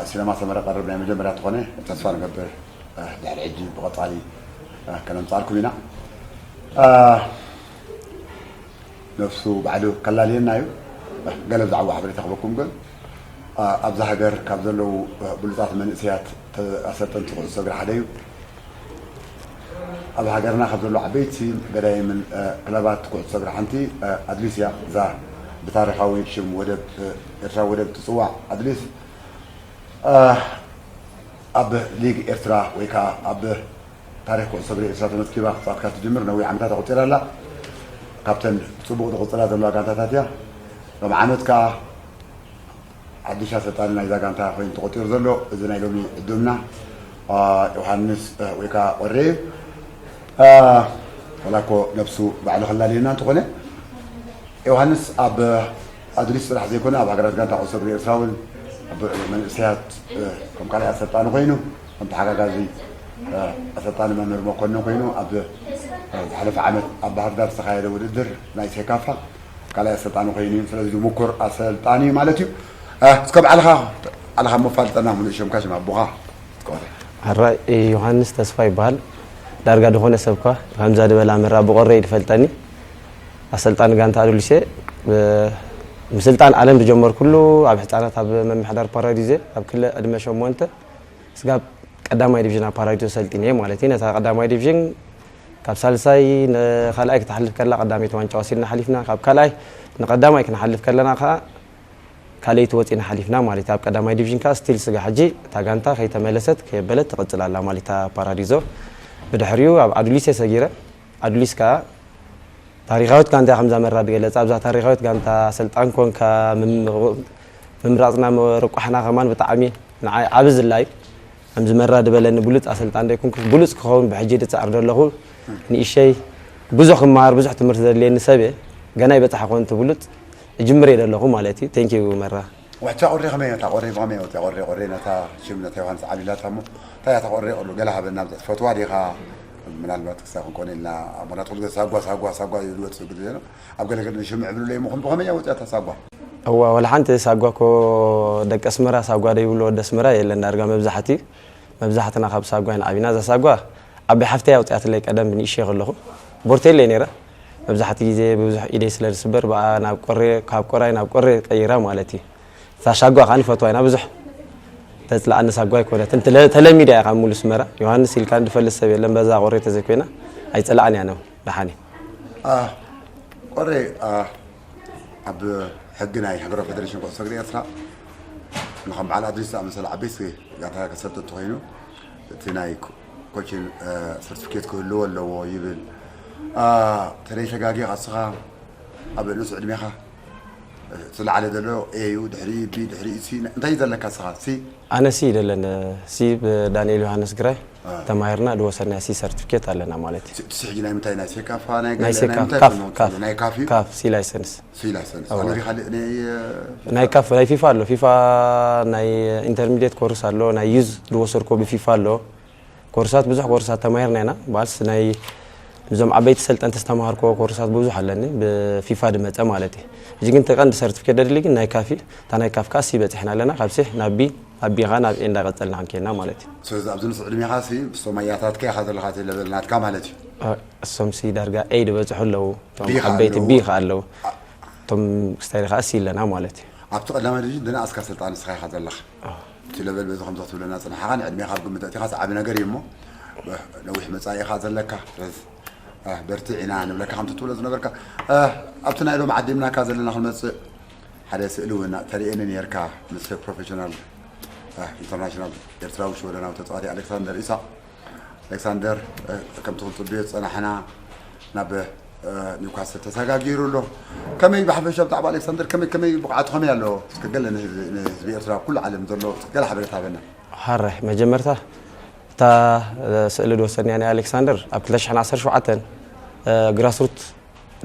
ሲነማ ሰመረ ቀርብ ናይ መጀመርያ ተኾነ፣ ተስፋ ንገብር፣ እ፣ ድሕሪ ሕጂ ብቐጻሊ፣ እ፣ ከነምጻልኩም ኢና። እ፣ ነፍሱ ባዕሉ ከላልየና እዩ። እ፣ ገለ ብዛዕባ ሓበሬታ ክበኩም ግን፣ እ፣ ኣብዛ ሃገር ካብ ዘለዉ፣ እ፣ ብሉጻት መንእሰያት ተ-፣ ኣሰልጠንቲ ኩዕሶ እግሪ ሓደ እዩ። ኣብ ሃገርና ካብ ዘለዉ ዓበይቲ ገዳይምን፣ እ፣ ክለባት ኩዕሶ እግሪ ሓንቲ፣ እ፣ ኣድሊስ እያ። እዛ ብታሪኻዊ ሽም ወደብ፣ እ፣ ኤርትራ ወደብ ትጽዋዕ ኣድሊስ፣ እ፣ ኣብ ሊግ ኤርትራ ወይ ከኣ ኣብ ታሪኽ ኩዕሶ እግሪ ኤርትራ ተመዝጊባ ክትጻወት ካብ ትጅምር ነዊሕ ዓመታት ኣቑጺራ ኣላ። ካብተን ጽቡቕ ዝቕጽላ ዘለዋ ጋንታታት እያ። ሎም ዓመት ከኣ ሓድሽ ኣሰልጣኒ ናይዛ ጋንታ ኮይኑ ተቖጺሩ ዘሎ እዚ ናይ ሎሚ ዕዱምና፣ አ፣ ዮሃንስ፣ እ፣ ወይ ከኣ ቆሬ እዩ። አ፣ ዋላ እኮ ነብሱ ባዕሉ ከላልየና እንተኾነ፣ ዮሃንስ ኣብ ኣድሊስ ጥራሕ ዘይኮነ ኣብ ሃገራት ጋንታ ኩዕሶ እግሪ ኤርትራ እውን ኣብ መንእሰያት፣ እ፣ ከም ካልኣይ ኣሰልጣኒ ኮይኑ፣ ከም ተሓጋጋዚ፣ እ፣ ኣሰልጣኒ መምህር መኮንን ኮይኑ ኣብ፣ እ፣ ዝሓለፈ ዓመት ኣብ ባህር ዳር ዝተኻየደ ውድድር ናይ ሴካፋ ካልኣይ ኣሰልጣኒ ኮይኑ እዩ። ስለዚ ምኩር ኣሰልጣኒ እዩ ማለት እዩ። እ፣ እስከ ባዕልኻ፣ ባዕልኻ መፋልጠና፣ ምሉእ ሽምካ፣ ሽም ኣቦኻ። ሕራይ፣ ዮሃንስ ተስፋ ይበሃል። ዳርጋ ዝኾነ ሰብኳ ከምዛ ዝበላ መራ ብቆረ እዩ ዝፈልጠኒ። ኣሰልጣኒ ጋንታ ኣዱሊሴ፣ ብ-፣ ምስልጣን ዓለም ዝጀመርኩሉ ኣብ ህፃናት ኣብ መምሕዳር ፓራዲዜ ኣብ ክለ ዕድመ ሸሞንተ ስጋብ ቀዳማይ ዲቪዥን ኣብ ፓራዲዞ ሰልጢነ ማለት እዩ። ነታ ቀዳማይ ዲቪዥን ካብ ሳልሳይ ንኻልኣይ ክትሓልፍ ከላ ቀዳመይቲ ዋንጫ ወሲድና ሓሊፍና። ካብ ካልኣይ ንቀዳማይ ክንሓልፍ ከለና ከዓ ካልኣይቲ ወፂና ሓሊፍና ማለት እዩ። ኣብ ቀዳማይ ዲቪዥን ከዓ ስቲል ስጋ ሕጂ እታ ጋንታ ከይተመለሰት ከየበለት ትቕፅል ኣላ ማለት እታ ፓራዲዞ። ብድሕሪኡ ኣብ ኣዱሊስ እየ ሰጊረ። ኣዱሊስ ከዓ ታሪኻዊት ጋንታ እያ ከምዛ መራ ዝገለፃ። ኣብዛ ታሪኻዊት ጋንታ ኣሰልጣን ኮንካ ምም-፣ ምምራፅና መርቋሕና ከማን ብጣዕሚ ንዓይ ዓቢ ዝላ እዩ። ከምዚ መራ ዝበለኒ ብሉፅ ኣሰልጣን ዘይኮንኩስ ብሉፅ ክኸውን ብሕጂ ዝፅዕር ዘለኹ ንእሸይ ብዙሕ ክመሃር ብዙሕ ትምህርቲ ዘድልየኒ ሰብ እየ። ገና ይበፃሕ ኮን እቲ ብሉፅ እጅምር እየ ዘለኹ ማለት እዩ። ቴንኪዩ መራ። ዋሕቻ ቆሬ ከመይ እያ? እታ ቆሬ ብኸመይ ወፂኣ? ቆሬ፣ ቆሬ ነታ ሽም ነታ ዮሃንስ ዓቢላታ እሞ እንታይ እያ እታ ቆሬ? ቆሎ ገለ ሃበና፣ ብዙሕ ትፈትዋ ዲኻ? ምናልባት ክሳብ ክንኮነ ኢልና ኣብ ምኽንያት ኩሉ ግዜ ሳጓ፣ ሳጓ፣ ሳጓ እዩ ዝወፅእ ግዜ ነው። ኣብ ገለ ገለ ሽም ዕብሉለይ እሞ ብኸመይ እያ ወፂኣ እታ ሳጓ? እዋ፣ ወላ ሓንቲ ሳጓ እኮ ደቂ ኣስመራ ሳጓ ዶ ይብሉ ወዲ ኣስመራ የለን። ዳርጋ መብዛሕቲ፣ መብዛሕትና ካብ ሳጓ ኢና ዓቢና። እዛ ሳጓ ዓባይ ሓፍተይ ኣውፅኣትለይ ቀደም ብንእሽተይ ከለኹ። ቦርቴለይ ነይራ። መብዛሕቲ ግዜ ብብዙሕ ኢደይ ስለ ዝስበር ብኣ ናብ ቆሬ፣ ካብ ቆራይ ናብ ቆሬ ቀይራ ማለት እዩ። እታ ሻጓ ከዓ ንፈትዋ ኢና ብዙሕ። ተፅላኣኒ ሳጓ ኣይኮነትን። ተለ-፣ ተለሚዳ እያ ካብ ሙሉ ኣስመራ። ዮሃንስ ኢልካ ዝፈልጥ ሰብ የለን። በዛ ቆሬ ተዘይኮይና ኣይፅላኣን እያ ነው ደሓኒ። አ፣ ቆሬ፣ አ፣ ኣብ ሕጊ ናይ ሃገራዊ ፌደሬሽን ኩዕሶ እግሪ ኤርትራ ንከም በዓል ኣድሪስ ዝኣመሰለ ዓበይቲ ጋንታታት ከሰልጥን እንተኾይኑ እቲ ናይ ኮ-፣ ኮችን፣ እ፣ ሰርቲፊኬት ክህልዎ ኣለዎ ይብል። አ፣ ተለይ ተጋጊኻ እስኻ ኣብ ንእስ ዕድሜኻ፣ እ፣ እቲ ዝለዓለ ዘሎ ኤ እዩ፣ ድሕሪ ቢ፣ ድሕሪ ሲ፣ እንታይ እዩ ዘለካ እስኻ? ሲ? ኣነ ሲ ደለን፣ ሲ ብዳንኤል ዮሃንስ ግራይ አ። ተማሂርና ዝወሰድና ሲ ሰርቲፊኬት ኣለና ማለት እዩ። ሲ፣ ሲ ሕጂ ናይ ምንታይ ናይ ሴካፋ፣ ናይ ናይ ገለ፣ ናይ ሴካ-፣ ምንታይ ካፍ፣ ትምህርቲ? ካፍ። ናይ ካፍ እዩ? ካፍ፣ ሲ ላይሰንስ። ሲ ላይሰንስ። ኣዎ። ኣለካ ካልእ ናይ፣ እ፣ ናይ ካፍ፣ ናይ ፊፋ ኣሎ። ፊፋ ናይ ኢንተርሚዲየት ኮርስ ኣሎ፣ ናይ ዩዝ ዝወሰድኮ ብፊፋ ኣሎ። ኮርሳት፣ ብዙሕ ኮርሳት ተማሂርና ኢና። ባልስ ናይ፣ እዞም ዓበይቲ ሰልጠንቲ ዝተማሃርኮ ኮርሳት ብዙሕ ኣለኒ፣ ብፊፋ ዝመፀ ማለት እዩ። ሕጂ ግን እቲ ቀንዲ ሰርቲፊኬት ደድሊ ግን ናይ ካፍ እዩ። እታ ናይ ካፍ ከዓ ሲ በፂሕና ኣለና፣ ካብ ሲ ናብ ቢ፣ ኣብ ቢ ከዓ ናብ ኤ እንዳቀፀልና ክንከይና ማለት እዩ። ስለዚ ኣብዚ ንስ ዕድሜኻ ሲ፣ ብሶም ኣያታትካ ኢኻ ዘለኻ እቲ ለበል ናትካ ማለት እዩ። እ፣ እሶም ሲ ዳርጋ ኤ ዝበፅሑ ኣለዉ። እቶም ቢ ከዓ ዓበይቲ ኣለዉ። ቢ ከዓ ኣለዉ። አ- እቶም ክስታይ ከዓ ሲ ኣለና ማለት እዩ። ኣብቲ ቀዳማይ ዲቪዥን ዝነኣስካ ሰልጣን ንስኻ ኢኻ ዘለኻ። አ። እቲ ለበል በዚ ከምዚ ክትብለና ጽናሕኻ ንዕድሜኻ ኣብ ግምት ኣእቲኻ ዓቢ ነገር እዩ እሞ፣ ብ-፣ ነዊሕ መጻኢ ኢኻ ዘለካ። ስለዚ፣ አ፣ በርትዕ ኢና ንብለካ ከምቲ ትብሎ ዝነበርካ። አ፣ ኣብቲ ናይ ሎሚ ዓዲምናካ ዘለና ክንመጽእ፣ ሓደ ስእሊ እውን ተርእየኒ ነርካ ምስ ፕሮፌሽናል፣ አ፣ ኢንተርናሽናል ኤርትራዊ ሽወደናዊ ተጻዋቲ ኣሌክሳንደር ኢሳቕ። ኣሌክሳንደር፣ እ፣ ከምቲ ክንጽበዮ ዝጸናሕና ናብ፣ እ፣ ኒውካስል ተሰጋጊሩ ኣሎ። ከመይ ብሓፈሻ ብዛዕባ ኣሌክሳንደር ከመይ፣ ከመይ ብቕዓቱ ከመይ ኣሎ? እስከ ገለ ንህዝቢ፣ ንህዝቢ ኤርትራ ኣብ ኩሉ ዓለም ዘሎ እስከ ገለ ሓበሬታ ሃበና። ሓራይ፣ መጀመርታ እታ፣ እ፣ ስእሊ ዝወሰድናያ ናይ ኣሌክሳንደር ኣብ ክልተ ሽሕን ዓሰርተ ሸውዓተን፣ እ፣ ግራስሩት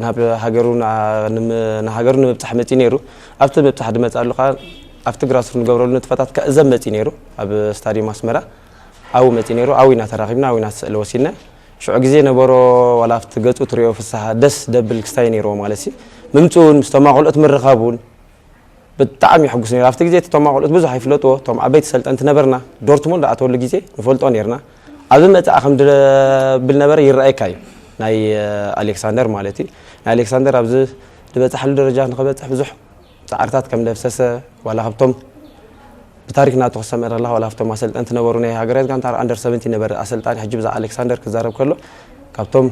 ናብ ሃገሩ ና-፣ ንም-፣ ንሃገሩ ንምብጻሕ መጺኡ ነይሩ። ኣብቲ ምብጻሕ ዝመጽኣሉ ከኣ ኣብቲ ግራስሩት ንገብረሉ ንጥፈታት ከኣ እዘም መጺኡ ነይሩ። ኣብ ስታድዮም ኣስመራ ኣብኡ መጺኡ ነይሩ። ኣብኡ ኢና ተራኺብና፣ ኣብኡ ኢና ስእሊ ወሲድና። ሽዑ ግዜ ነበሮ ዋላ ኣብቲ ገጹ ትሪኦ ፍስሃ ደስ ደብል ክስታይ ነይርዎ ማለት ሲ ምምፅኡ እውን ምስቶም ኣቆልዑት ምርኻቡ እውን ብጣዕሚ ይሕጉስ ነይሩ። ኣብቲ ግዜ እቶም ኣቆልዑት ብዙሕ ኣይፍለጥዎ እቶም ዓበይቲ ሰልጠንቲ ነበርና ዶርትሙንድ ኣተወሉ ግዜ ንፈልጦ ነርና ኣብዚ መፅኣ ከም ድብል ነበረ ይረኣየካ እዩ ናይ ኣሌክሳንደር ማለት እዩ ናይ ኣሌክሳንደር ኣብዚ ዝበፅሓሉ ደረጃ ንክበፅሕ ብዙሕ ፃዕርታት ከም ደብሰሰ ዋላ ካብቶም ብታሪክ ናቱ ክሰምዕ ከለካ ዋላ ካብቶም ኣሰልጠንቲ ነበሩ ናይ ሃገራዊት ጋንታ ኣንደር ሰቨንቲ ነበረ ኣሰልጣኒ ሕጂ ብዛዕባ ኣሌክሳንደር ክዛረብ ከሎ ካብቶም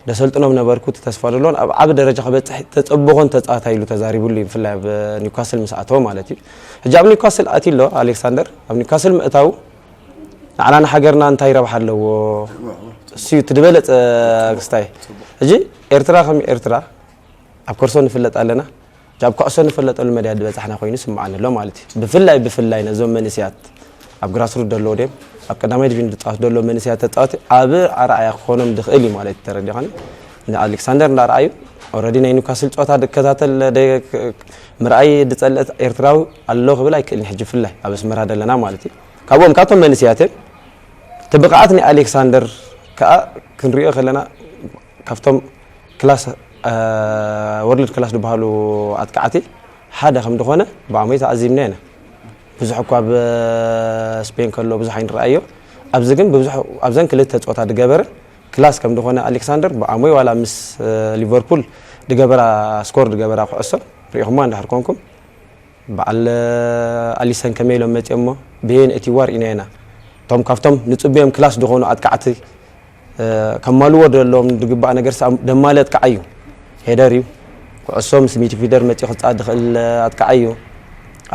ደሰልጥኖም ነበርኩ እቲ ተስፋ ደሎን ኣብ ዓቢ ደረጃ ክበፅሕ ተፀብኾን ተፃዋታይ ኢሉ ተዛሪቡሉ እዩ ብፍላይ ኣብ ኒውካስል ምስ ኣተወ ማለት እዩ ሕጂ ኣብ ኒውካስል ኣትዩ ኣሎ ኣሌክሳንደር ኣብ ኒውካስል ምእታው ንዓና ንሃገርና እንታይ ረብሓ ኣለዎ እሱ እቲ ዝበለፀ ክስታይ ሕጂ ኤርትራ ከም ኤርትራ ኣብ ኮርሶ ንፍለጥ ኣለና። ኣብ ኩዕሶ ንፈለጠሉ መድያ ዝበፃሕና ኮይኑ ስምዓኒ ኣሎ ማለት እዩ። ብፍላይ ብፍላይ ነዞም መንእስያት ኣብ ግራስሩት ደለዎ ድም ኣብ ቀዳማይ ዲቪን ዝፃወት ደሎ መንእስያት ተፃወቲ ኣብ ኣርኣያ ክኾኖም ዝኽእል እዩ ማለት እዩ ተረዲኻኒ። ንኣሌክሳንደር እንዳረኣዩ ኦረዲ ናይ ኒውካስል ፀወታ ድከታተል ምርኣይ ድፀልእ ኤርትራዊ ኣሎ ክብል ኣይክእልን ሕጂ ብፍላይ ኣብ ኣስመራ ደለና ማለት እዩ። ካብኦም ካብቶም መንእስያት እቲ ብቕዓት ናይ ኣሌክሳንደር ከዓ ክንሪኦ ከለና ካብቶም ክላስ ወርልድ ክላስ ዝበሃሉ ኣጥቃዕቲ ሓደ ከም ዝኾነ ብኣሞይ ተኣዚምና ኢና። ብዙሕ እኳ ኣብ ስፔን ከሎ ብዙሕ ኣይንረኣዮ ኣብዚ ግን ብዙሕ ኣብዘን ክልተ ፆታ ድገበረ ክላስ ከም ዝኾነ ኣሌክሳንደር ብኣሞይ ዋላ ምስ ሊቨርፑል ድገበራ ስኮር ድገበራ ኩዕሶ ሪኢኹማ እንድሕር ኮንኩም በዓል ኣሊሰን ከመይ ኢሎም መፂኦም እሞ ብሄን እቲ ዋር ኢና ኢና እቶም ካብቶም ንፅበዮም ክላስ ዝኾኑ ኣጥቃዕቲ ከማልዎ ዘለዎም ዝግባእ ነገር ደማሊ ኣጥቃዓይ እዩ። ሄደር እዩ። ኩዕሶ ምስ ሚድፊልደር መፂኡ ክፃወት ዝኽእል ኣጥቃዓይ እዩ።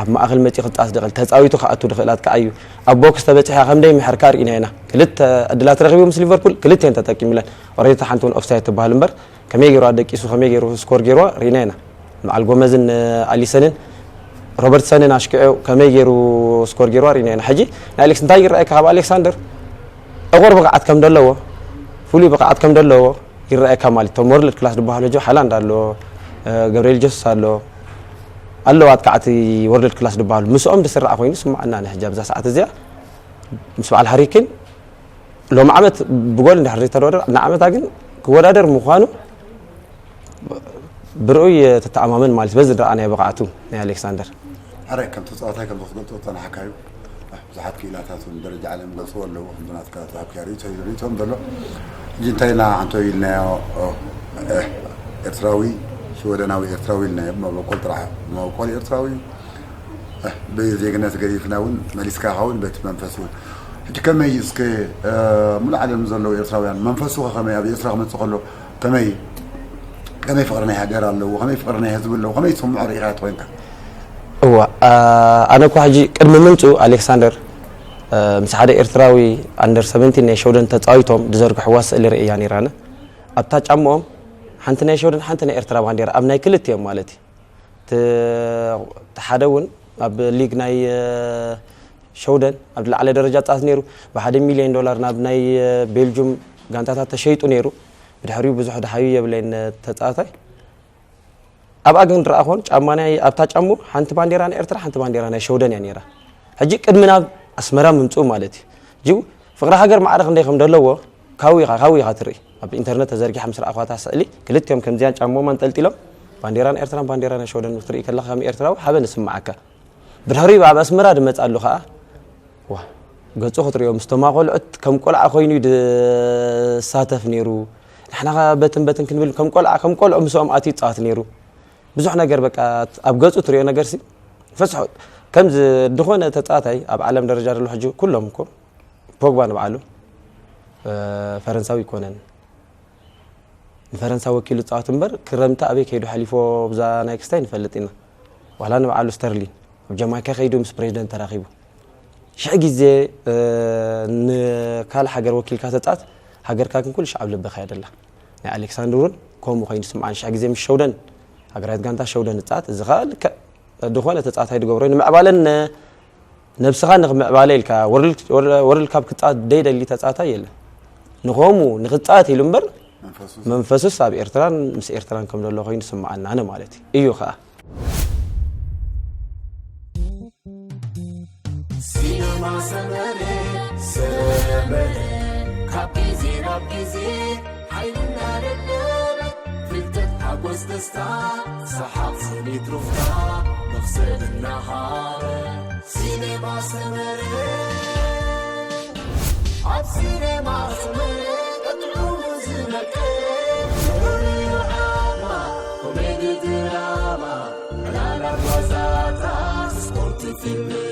ኣብ ማእኸል መፂኡ ክፃወት ዝኽእል ተፃዊቱ ክኣቱ ዝኽእል ኣጥቃዓይ እዩ። ኣብ ቦክስ ተበፂሕካ ከም ደይምሕር ከዓ ርኢና ኢና። ክልተ ዕድላት ረኺቡ ምስ ሊቨርፑል ክልተን ተጠቂሙለን። ኦሬዲ ሓንቲ እውን ኦፍሳይድ ትበሃል እምበር ከመይ ገይሩ ኣደቂሱ ከመይ ገይሩ ስኮር ገይርዋ ርኢና ኢና። በዓል ጎመዝን ኣሊሰንን ሮበርትሰንን ኣሽክዑ ከመይ ገይሩ ስኮር ገይርዋ ርኢና ኢና። ሕጂ ናይ ኣሌክስ እንታይ ይረኣየካ ካብ ኣሌክሳንደር ዕቑር ብቕዓት ከም ዘለዎ ፍሉይ ብቕዓት ከም ዘለዎ ይረኣየካ ማለት እቶም ወርልድ ክላስ ዝበሃሉ ሕጂ ሃላንድ ኣሎ ገብርኤል ጀሱስ ኣሎ ኣለዉ ኣጥቃዕቲ ወርልድ ክላስ ዝበሃሉ ምስኦም ዝስራዕ ኮይኑ ስማዓና ንሕጂ ኣብዛ ሰዓት እዚኣ ምስ በዓል ሃሪኬን ሎም ዓመት ብጎል እንድሕር ዘይተወዳደር ንዓመታ ግን ክወዳደር ምዃኑ ብርኡይ ተተኣማመን ማለት በዚ ረኣናዮ ብቕዓቱ ናይ ኣሌክሳንደር። ሕራይ ከም ተፃዋታይ ከም ክትገልፆ ዝፀናሕካዩ ብዙሓት ክኢላታት እውን ደረጃ ዓለም ገልፅዎ ኣለዎ ከምዚ ናትካ ዝሃብካዮ ርእቶ እዩ ርእቶም ዘሎ ሕጂ እንታይ ኢና ሓንቶ ኢልናዮ ኤርትራዊ ሽወደናዊ ኤርትራዊ ኢልናዮ ብመበቆል ጥራሕ ብመበቆል ኤርትራዊ ብዜግነት ገዲፍና እውን መሊስካ ኸውን በቲ መንፈስ እውን ሕጂ ከመይ እስከ ሙሉ ዓለም ዘለዉ ኤርትራውያን መንፈሱ ከመይ ኣብ ኤርትራ ክመፅእ ከሎ ከመይ ከመይ ፍቅሪ ናይ ሃገር ኣለዎ ከመይ ፍቅሪ ናይ ህዝቢ ኣለዎ ከመይ ትስምዖ ርኢኻ ትኮንካ እዋ ኣነ እኳ ሕጂ ቅድሚ ምምፅኡ ኣሌክሳንደር ምስ ሓደ ኤርትራዊ ኣንደር ሰቨንቲን ናይ ሸውደን ተፃዊቶም ዝዘርግሕዋ ስእሊ ርእያ ነይራነ ኣብታ ጫምኦም ሓንቲ ናይ ሸውደን ሓንቲ ናይ ኤርትራ ባንዴራ ኣብ ናይ ክልቲኦም ማለት እዩ እቲ ሓደ እውን ኣብ ሊግ ናይ ሸውደን ኣብ ዝለዓለ ደረጃ ፃት ነይሩ ብሓደ ሚሊዮን ዶላር ናብ ናይ ቤልጁም ጋንታታት ተሸይጡ ነይሩ ብድሕሪኡ ብዙሕ ድሃዩ የብለይን ተፃዋታይ ኣብኣ ግን ድረኣ ኮን ጫማ ናይ ኣብታ ጫሙ ሓንቲ ባንዴራ ናይ ኤርትራ ሓንቲ ባንዴራ ናይ ሸውደን እያ ነይራ ሕጂ ቅድሚ ናብ ኣስመራ ምምፅኡ ማለት እዩ ሕጂ ፍቅሪ ሃገር ማዕረ ክንደይ ከም ዘለዎ ካዊኻ ካዊኻ ትርኢ ኣብ ኢንተርነት ተዘርጊሓ ምስ ረኣኳታ ስእሊ ክልቲኦም ከምዚያን ጫሞም ኣንጠልጢሎም ባንዴራን ኤርትራን ባንዴራ ናይ ሸወደን ክትርኢ ከለኻ ከም ኤርትራዊ ሓበን ይስምዓካ ብድሕሪኡ ኣብ ኣስመራ ድመፅኣሉ ከዓ ዋ ገፁ ክትሪኦ ምስቶም ኣቆልዑት ከም ቆልዓ ኮይኑ ድሳተፍ ነይሩ ንሕና በትን በትን ክንብል ከም ቆልዓ ከም ቆልዑ ምስኦም ኣትዩ ይፃወት ነይሩ ብዙሕ ነገር በቃ ኣብ ገፁ ትሪኦ ነገር ሲ ፈስሖ ከምዚ ዝኾነ ተፃዋታይ ኣብ ዓለም ደረጃ ዘሎ ሕጂ ኩሎም እኮ ፖግባ ንባዕሉ ፈረንሳዊ ይኮነን ንፈረንሳ ወኪሉ ዝፃወት እምበር ክረምቲ ኣበይ ከይዱ ሓሊፎ ብዛ ናይ ክስታይ ንፈልጥ ኢና ዋላ ንባዕሉ ስተርሊን ኣብ ጀማይካ ከይዱ ምስ ፕሬዚደንት ተራኺቡ ሽሕ ግዜ ንካል ሃገር ወኪልካ ተፃት ሃገርካ ግን ኩሉ ሻዕ ኣብ ልብኻ እያ ደላ ናይ ኣሌክሳንድር እውን ከምኡ ኮይኑ ስምዓን ሽሕ ግዜ ምስ ሸውደን ሃገራዊት ጋንታ ሸውደን ዝፃት እዚ ከዓ ልክዕ ዝኾነ ተፃታይ ዝገብሮ ንምዕባለን ነብስኻ ንክምዕባለ ኢልካ ወርልድ ካፕ ክፃወት ዘይደሊ ተፃታይ የለን ንኸምኡ ንክፃወት ኢሉ እምበር መንፈሱስ ኣብ ኤርትራን ምስ ኤርትራን ከም ዘሎ ኮይኑ ስምዓና ኣነ ማለት እዩ እዩ ከዓ ሲነማ ሰመረ ሰመረ ካብ ግዜ ናብ ግዜ ሓይልና ደደበ ፍልጠት ሓጎስ ደስታ ሰሓቕ ስኒት ሩፍታ መኽሰብ እናሃበ ሲኔማ ሰመረ ኣብ ሲኔማ ሰመረ ቀጥዑ ዝነቀ ሩያ ዓማ ኮሜዲ ድራማ ዕላላት ዋዛታት ስፖርት ፊልም